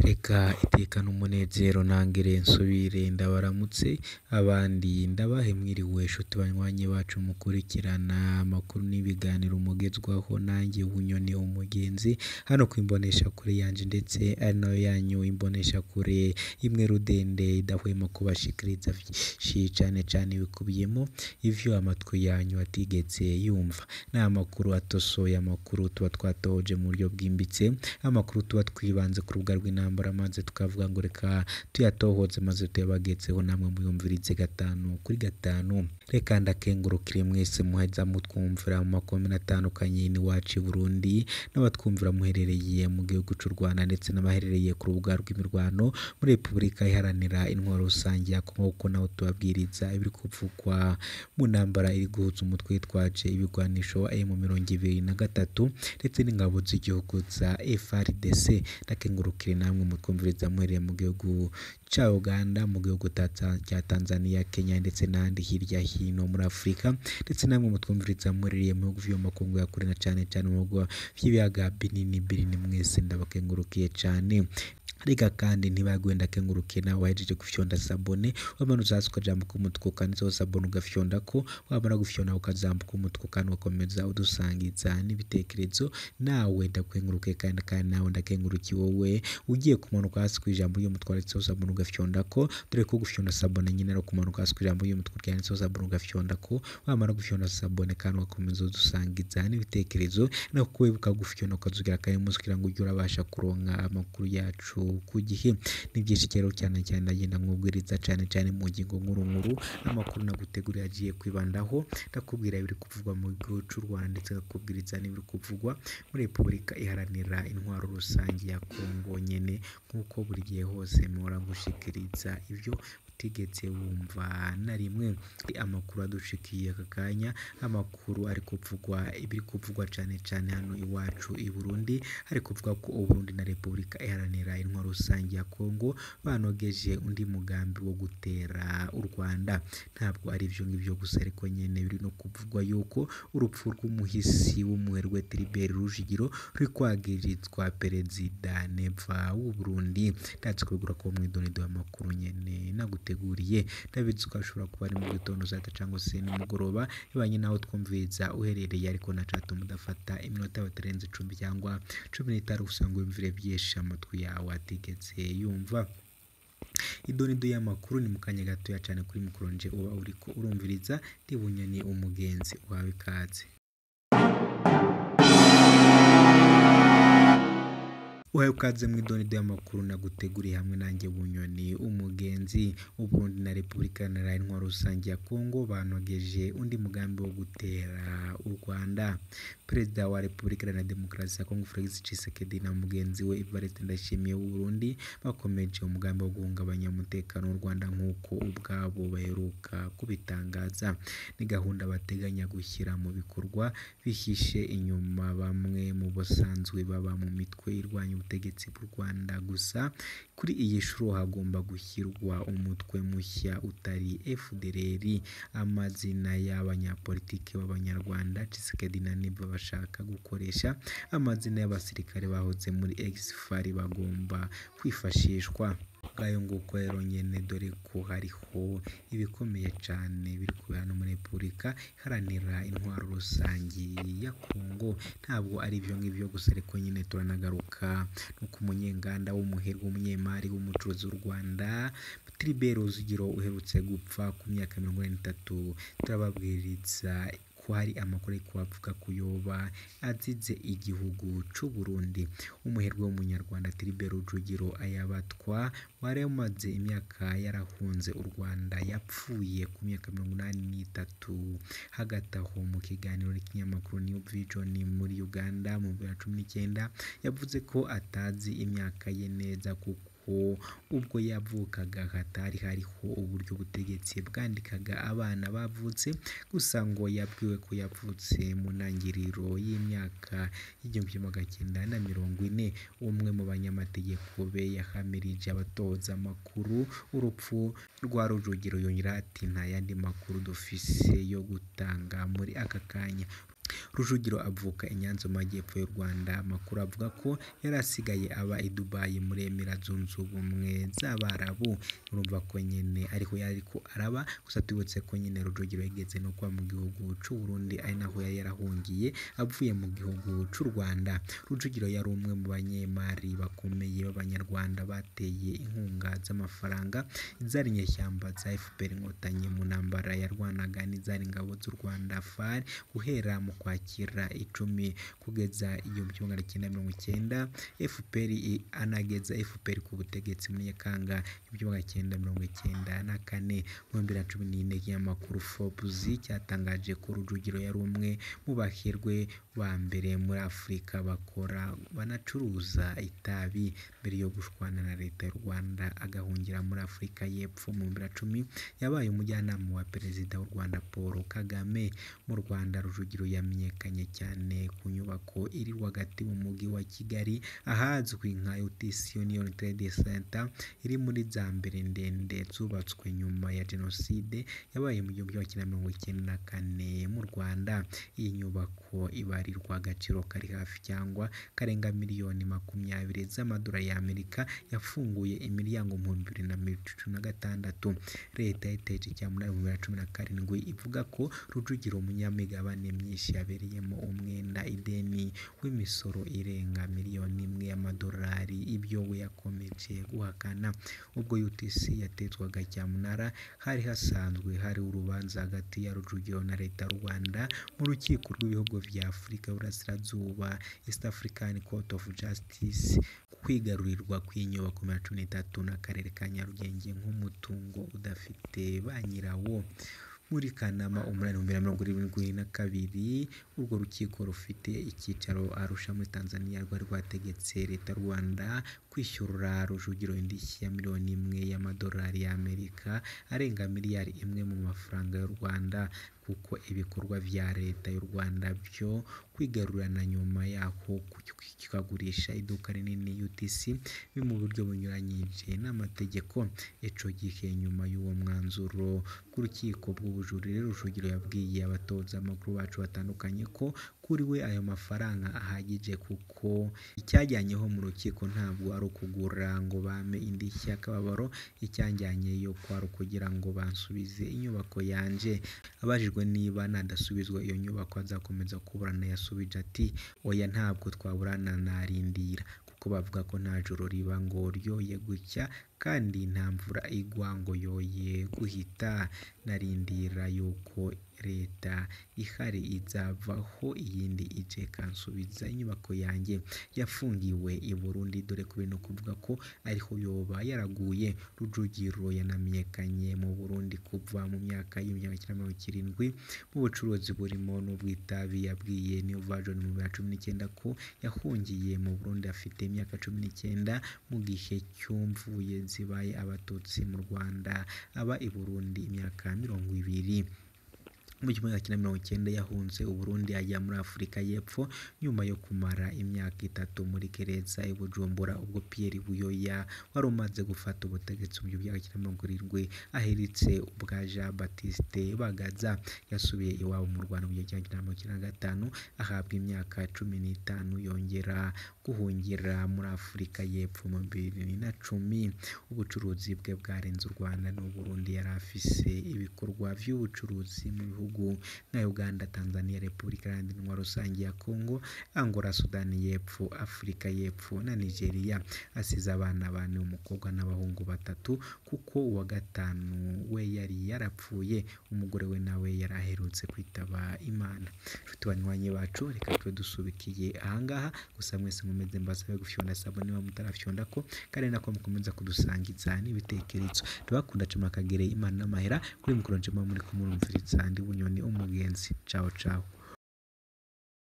Reka iteka n'umunezero ntangere nsubire ndabaramutse abandi ndabahe mwiriwe nshuti banywanyi bacu mukurikirana amakuru n'ibiganiro mugezwaho nanjye Bunyoni umugenzi hano ku imboneshakure yanje ndetse ari nayo yanyu imboneshakure imwe rudende idahwema kubashikiriza vyinshi cane cane bikubiyemo ivyo amatwi yanyu atigeze yumva. Ni amakuru atosoye, amakuru tuba twatohoje mu buryo bwimbitse, amakuru tuba twibanze ku rubuga rw'intambara maze tukavuga ngo reka tuyatohoze maze tuyabagezeho namwe muyumvirize gatanu kuri gatanu. Reka ndakengurukire mwese muheza mutwumvira mu makomine atandukanye n'iwacu i Burundi n'abatwumvira muherereye mu gihugu c'u Rwanda ndetse n'abaherereye ku rubuga rw'imirwano muri Repubulika Iharanira Intwaro Rusange ya Kongo, kuko naho tubabwiriza ibiri kuvugwa mu ntambara iri guhuza umutwe witwaje ibigwanisho wa M23 ndetse n'ingabo z'igihugu za FARDC. Ndakengurukire namwe mutwumviriza muherereye mu gihugu ca Uganda, mu gihugu cya Tanzania, Kenya ndetse n'ahandi hirya hino muri Afurika, ndetse namwe mutwumviriza muherereye mu bihugu vyo mu makungu ya kure na cane cane mu bihugu vy'ibiyaga binini binini, mwese ndabakengurukiye cane. Reka kandi ntibaguye ndakengurukiye nawe wahejeje gufyonda sabone, wamanutse hasi ukajambuka umutuku kanditseho sabone ugafyondako, wamara gufyonda ukazambuka umutuku kandi ugakomeza udusangiza n'ibitekerezo. Nawe ndakengurukiye kandi nawe ndakengurukiye wowe ugiye kumanuka hasi kw'ijambo ry'umutwe wanditseho sabone ugafyondako, dore ko gufyonda sabone nyine ari ukumanuka hasi kw'ijambo ry'umutwe ryanditseho sabone ugafyondako, wamara gufyonda sabone kandi ugakomeza udusangiza n'ibitekerezo, no kwibuka gufyonda ukazugira akari munsi kugira ngo ujye urabasha kuronka amakuru yacu ku gihe. Ni byinshi rero cyane cyane ndagenda nkubwiriza cyane cyane mu ngingo nkuru nkuru amakuru naguteguriye agiye kwibandaho, ndakubwira ibiri kuvugwa mu gihugu c'u Rwanda ndetse ngakubwiriza n'ibiri kuvugwa muri Repubulika Iharanira Intwaro Rusange ya Kongo nyene, nk'uko buri gihe hose mpora ngushikiriza ivyo utigeze wumva na rimwe. Amakuru adushikiye aka kanya, amakuru ari kuvugwa, ibiri kuvugwa cane cane hano iwacu i Burundi, hari kuvuga ko Uburundi na Repubulika Iharanira Intwaro Rusange ya Kongo banogeje undi mugambi wo gutera u Rwanda. Ntabwo ari ivyo ngivyo gusa ariko nyene biri no kuvugwa yuko urupfu rw'umuhisi w'umuherwe Tribert Rujugiro ruri kwagirizwa Perezida Neva w'u Burundi. Ndazi kubigura ko mwidonido amakuru nyene naguteguriye, ndabizi ko ashobora kuba ari mu gitondo saa sita cyangwa se nimugoroba bibanye naho twumviriza uherereye, ariko nacatuma udafata iminota batarenze 10 cyangwa 15 gusa ngo wumvire byinshi amatwi yawe atigeze yumva. Idonido y'amakuru ni mu kanya gatoya cyane kuri mukronje uba uriko urumviriza. Ndi Bunyoni umugenzi, uhawe ikaze. Uhawe ikaze mu idonido y'amakuru naguteguriye hamwe nanjye Bunyoni umugenzi. Uburundi na Repubulika Iharanira Intwaro Rusange ya Kongo banogeje undi mugambi wo gutera u Rwanda. Perezida wa Repubulika Iharanira Demokarasi ya Kongo Felix Tshisekedi na mugenzi we Evariste Ndayishimiye w'u Burundi bakomeje umugambi wo guhungabanya umutekano w'u Rwanda nk'uko ubwabo baheruka kubitangaza. Ni gahunda bateganya gushyira mu bikorwa bihishe inyuma bamwe mu basanzwe baba mu mitwe irwanya ubutegetsi bw'u Rwanda. Gusa kuri iyi nshuro hagomba gushyirwa umutwe mushya utari FDLR. Amazina y'abanyapolitiki b'Abanyarwanda Tshisekedi na Neva bashaka gukoresha amazina y'abasirikare bahoze muri ex-FAR bagomba kwifashishwa. Ngayo nguko rero nyene, dore ko hariho ibikomeye cane biri kubera hano muri Repubulika Iharanira Intwaro Rusange ya Kongo. Ntabwo ari ivyo ngivyo gusa ariko nyene turanagaruka no ku munyenganda w'umuherwe w'umunyemari w'umucuruzi w'u Rwanda Tribert Rujugiro uherutse gupfa ku myaka 43. Turababwiriza ko hari amakuru ariko avuga ko yoba azize igihugu c'u Burundi. Umuherwe w'umunyarwanda Tribert Rujugiro ayabatwa wari umaze imyaka yarahunze u Rwanda yapfuye ku myaka 83. Hagati aho mu kiganiro n'ikinyamakuru New Vision muri Uganda mu 2019 yavuze ko atazi imyaka ye neza kuko ubwo yavukaga hatari hariho uburyo ubutegetsi bwandikaga abana bavutse, gusa ngo yabwiwe ko yavutse mu ntangiriro y'imyaka y'1940. Umwe mu banyamategeko be yahamirije abatoza amakuru urupfu rwa Rujugiro, yongera ati nta yandi makuru dufise yo gutanga muri aka kanya. Rujugiro avuka i Nyanza mu majyepfo y'u Rwanda. Amakuru avuga ko yari asigaye aba i Dubai muri Emira Zunze Ubumwe z'Abarabu. Urumva ko nyene ariho yariko araba. Gusa tubibutse ko nyene Rujugiro yigeze no kuba mu gihugu c'u Burundi, ari naho yari yarahungiye avuye mu gihugu c'u Rwanda. Rujugiro yari umwe mu banyemari bakomeye b'Abanyarwanda bateye inkunga z'amafaranga izari inyeshyamba za FPR Inkotanyi mu ntambara yarwanaga n'izari ingabo z'u Rwanda FAR guhera mu Kwakira 10 kugeza 1990 FPR anageza FPR ku butegetsi muri Nyakanga 1994. Mu 2014 ikinyamakuru Forbes cyatangaje ko Rujugiro yari umwe mu baherwe ba mbere muri Afurika bakora banacuruza itabi mbere yo gushwana na leta y'u Rwanda agahungira muri Afurika y'Epfo. Mu 2010 yabaye umujyanama wa perezida w'u Rwanda Paul Kagame. Mu Rwanda Rujugiro yamenyekanye cyane ku nyubako iri rwagati mu mujyi wa Kigali ahazwi nka UTC Union Trade Center, iri muri za mbere ndende zubatswe nyuma ya Jenoside yabaye mu 1994 mu Rwanda. Iyi nyubako ibarirwa agaciro kari hafi cyangwa karenga miliyoni 20 z'amadolari y'Amerika. Yafunguye imiryango mu 2016. Leta yateje cyamunara mu 2017 ivuga ko Rujugiro umunyamigabane myinshi yabereyemo umwenda ideni w'imisoro irenga miliyoni 1 y'amadolari, ibyo we yakomeje guhakana. Ubwo UTC yatezwaga cyamunara hari hasanzwe hari urubanza hagati ya Rujugiro na leta y'u Rwanda mu rukiko rw'ibihugu vya Afurika y'Uburasirazuba East African Court of Justice kwigarurirwa kw'inyubako 13 n'akarere ka Nyarugenge nk'umutungo udafite ba nyirawo. Muri Kanama 8,072 urwo rukiko rufite icyicaro Arusha muri Tanzania rwari rwategetse leta y'u Rwanda kwishyura Rujugiro indishyi ya miliyoni 1 y'amadolari y'Amerika arenga miliyari 1 mu mafaranga y'u Rwanda, kuko ibikorwa vya leta y'u Rwanda byo kwigarurana nyuma yaho kikagurisha iduka rinini UTC biri mu buryo bunyuranyije n'amategeko. Ico gihe nyuma y'uwo mwanzuro bw'urukiko bw'ubujurire, Rujugiro yabwiye abatoza amakuru bacu batandukanye ko kuri we ayo mafaranga ahagije, kuko icyajyanyeho mu rukiko ntabwo ari ukugura ngo bampe indishyi y'akababaro, icyanjyanyeyo kwari ukugira ngo bansubize inyubako yanje. Abajijwe niba nadasubizwa iyo nyubako azakomeza kuburana, yasubije ati oya, ntabwo twaburana, narindira, kuko bavuga ko nta joro riba ngo ryoye gucya kandi nta mvura igwa ngo yoye guhita, narindira yuko leta ihari izavaho iyindi ije ikansubiza inyubako yanjye. Yafungiwe i Burundi, dore ko no kuvuga ko ariho yoba yaraguye. Rujugiro yanamenyekanye mu Burundi kuva mu myaka y'1970 mu bucuruzi burimo n'ubw'itabi. Yabwiye New Vision mu 2019 ko yahungiye mu Burundi afite imyaka 19 mu gihe cy'umvuye zibaye Abatutsi mu Rwanda, aba i Burundi imyaka 20. Mu 1990 yahunze u Burundi ajya muri Afurika y'Epfo nyuma yo kumara imyaka 3 muri gereza i Bujumbura, ubwo Pierre Buyoya wari umaze gufata ubutegetsi mu 1970 ahiritse ubwa Jean Baptiste Bagaza. Yasubiye iwabo mu Rwanda mu 1995 ahabwa imyaka 15, yongera guhungira muri Afurika y'Epfo mu 2010. Ubucuruzi bwe bwarenze u Rwanda n'u Burundi, yari afise ibikorwa vy'ubucuruzi mu bihugu nka Uganda, Tanzania, Repubulika Iharanira Intwaro Rusange ya Kongo, Angola, Sudani y'Epfo, Afurika y'Epfo na Nigeria. Asize abana 4, umukobwa n'abahungu 3, kuko uwa gatanu we yari yarapfuye. Umugore we nawe yari aherutse kwitaba Imana. Nshuti banywanyi bacu, reka tube dusubikiye ahangaha. Gusa mwese nkomeze mbasabe gufyonda sabo niba mutarafyonda ko, kandi nako mukomeza kudusangiza n'ibitekerezo. Ndabakunda cuma kagere Imana n'amahera. Kuri mikoro njema muri kumurumviriza ndi Bunyoni umugenzi. Ciao ciao.